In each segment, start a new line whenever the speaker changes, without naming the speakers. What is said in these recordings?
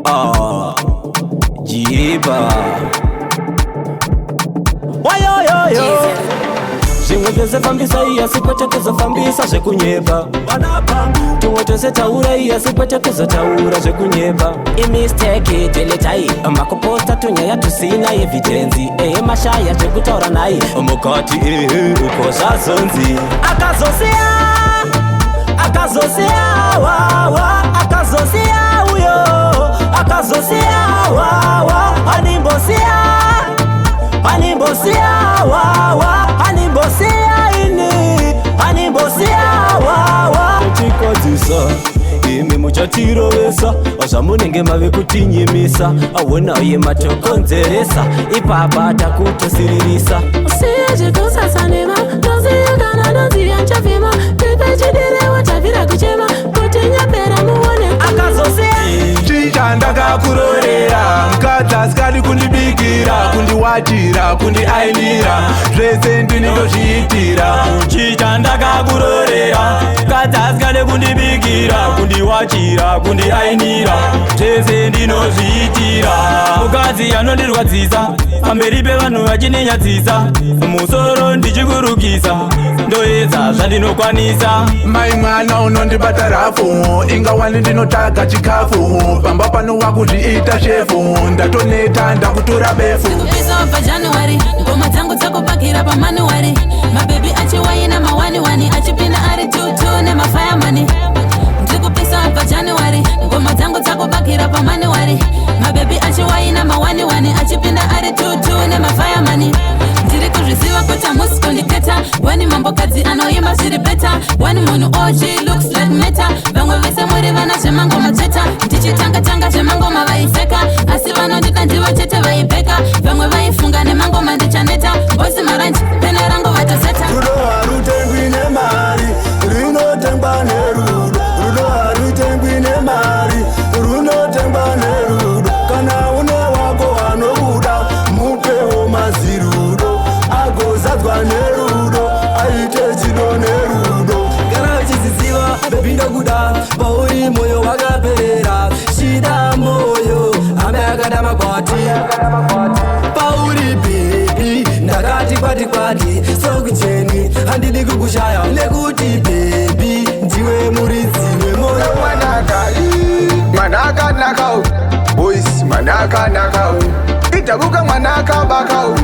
Ah, jiba wayoyoyo, zvimwe zvese fambisai, asi kwete kuzofambisa zvekunyepa. Tumwe twese taurai, asi kwete kuzotaura zvekunyepa. Imistake, deletai makuposta tunyaya tusina evidence. Ehe, mashaya zvekutaura nai mukati. Ehe, uko zvazonzi akazosiya, akazosiya wawa, akazosiya uyo, akazosiya wawa, animbosiya, animbosiya wawa, animbosiya ini, animbosiya wawa. Tikwadzisa imi, muchatirovesa zvamunenge mave kutinyimisa. Aonaye matokonzeresa ipapa, takutosiririsa.
Siye zvekusasanema, ndoziya kana ndoziya nchafema. Pepe chidirewo, tabvira kuchema kuti nyapera muone.
Akazosiya.
Chicha ndakakurorera mukadzi asikadi kundibikira, kundiwachira, kundiainira, zvese ndinotozviitira.
Chicha ndakakurorera mukadzi asikade kundibikira, kundiwachira, kundiainira, zvese ndinozviitira. Mukadzi anondirwadzisa pamberi pevanhu vachininyadzisa, musoro ndichikurukisa, ndoedza zvandinokwanisa.
Mai mwana unondibata rafu, ingawani ndinotaga chikafu pamba pano, wakuzviita shefu, ndatoneta, ndakutora befu.
Kupisa wabva January, ngoma dzangu dzakupakira pamanuwari, mabhebhi achiwaina mawaniwani, achipinda ari tutu nemafayamani. Ndiri kupisa wabva January, ngoma dzangu dzakupakira pamanuwari, mabhebhi achiwaina mawaniwani, achipinda ari tutu nemafayamani. Ndiri kuzviziva kuti hamusi kundiketa. Wani mambokadzi anoimba zviri better, wani munhu OG looks like meta. Vamwe vese muri vana zvemangoma tsveta. Ndichitanga tanga zvemangoma vaiseka, asi vanondida ndivo chete vaibheka. Vamwe vaifunga nemangoma ndichaneta. Bosi Maranji, pene rangu vatoseta.
Rudo harutengwi nemari, rinotengwa nerudo. Rudo harutengwi nemari, runotengwa nerudo. Kana une wako anokuda, mupewo mazirudo, agozadzwa nerudo, aite chido nerudo.
Kana uchiziziva, baby, ndokuda, pauri moyo wakaperera. Shida moyo ambe akada makwati pauri, baby, ndakati kwati kwati sokucheni, handidi kukushaya nekuti, baby, ndiwe muridzi wemoyo.
Mwanaka, ii, mwana akanaka u, boys, mwana akanaka u, idhabuka, mwana akabaka u,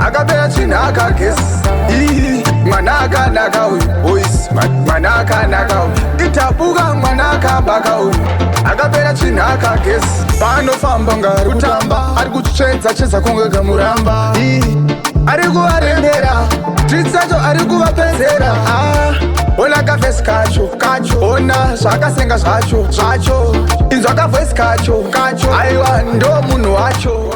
akapera chinhu gesi. Ii, mwana akanaka uyu, boys, mwana akanaka uyu, idhabuka, mwana akabaka uyu, akapera chinhu gesi. Paanofamba ngari kutamba, ari kutsvedza chedza kunge kamuramba. Ii, ari kuvaremera tritsacho, ari kuvapedzera. Ah, ona kafesi kacho kacho, ona zvakasenga zvacho zvacho, inzwa kavoice kacho kacho, aiwa, ndo munhu wacho.